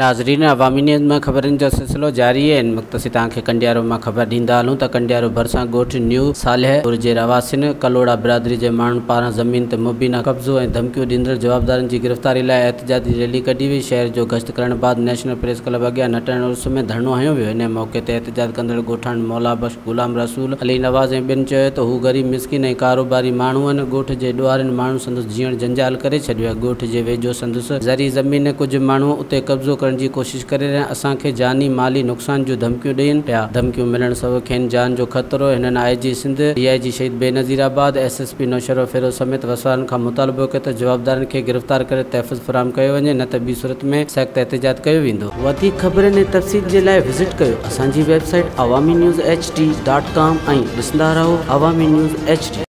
ناظرين عوامي نيوز مان خبرن جو سلسلو جاري آهي. هن وقت اسين توهان کي ڪنڊيارو مان خبر ڏيندا هلون ته ڪنڊيارو ڀرسان ڳوٺ نيو صالح پور جي رهواسين ڪلهوڙا برادري جي ماڻهن پاران زمين تي مبينا قبضو ۽ ڌمڪيون ڏيندڙ جوابدارن جي گرفتاري لاء احتجاجي ريلي ڪڍي وئي. شهر جو گشت ڪرڻ بعد نيشنل پريس ڪلب اڳيان نٽهڻ عرس ۾ ڌرڻو هنيو ويو. انهي موقعي تي احتجاج ڪندڙ ڳوٺاڻن مولا بخش، غلام رسول، علي نواز ۽ ٻين چيو ته هو غريب مسڪين ۽ ڪاروباري ماڻهو آهن، ڳوٺ جي ڏوهارين ماڻهن سندس جيئڻ جنجال ڪري ڇڏيو آهي، ڳوٺ جي ويجهو سندس زرعي زمين ڪجهه ماڻهو اتي قبضو ڪرڻ جي ڪوشش ڪري رهيا آهن، اسان کي جاني مالي نقصان جون ڌمڪيون ڏين پيا، ڌمڪيون ملڻ سبب کين جان جو خطرو، هنن I G Sindh, D I G Shaheed Benazirabad, S S P Naushahro Feroze سميت وسوارن کان مطالبو ڪيو ته جوابدارن کي گرفتار ڪري تحفظ فراهم ڪيو وڃي نه ته ٻي صورت ۾ سخت احتجاج ڪيو ويندو. وڌيڪ خبرن ۽ تفصيل جي لاء وزٽ ڪيو اسان جي website Awami news H D dot com ۽ ڏسندا رهو عوامي نيوز ايڇ ڊي.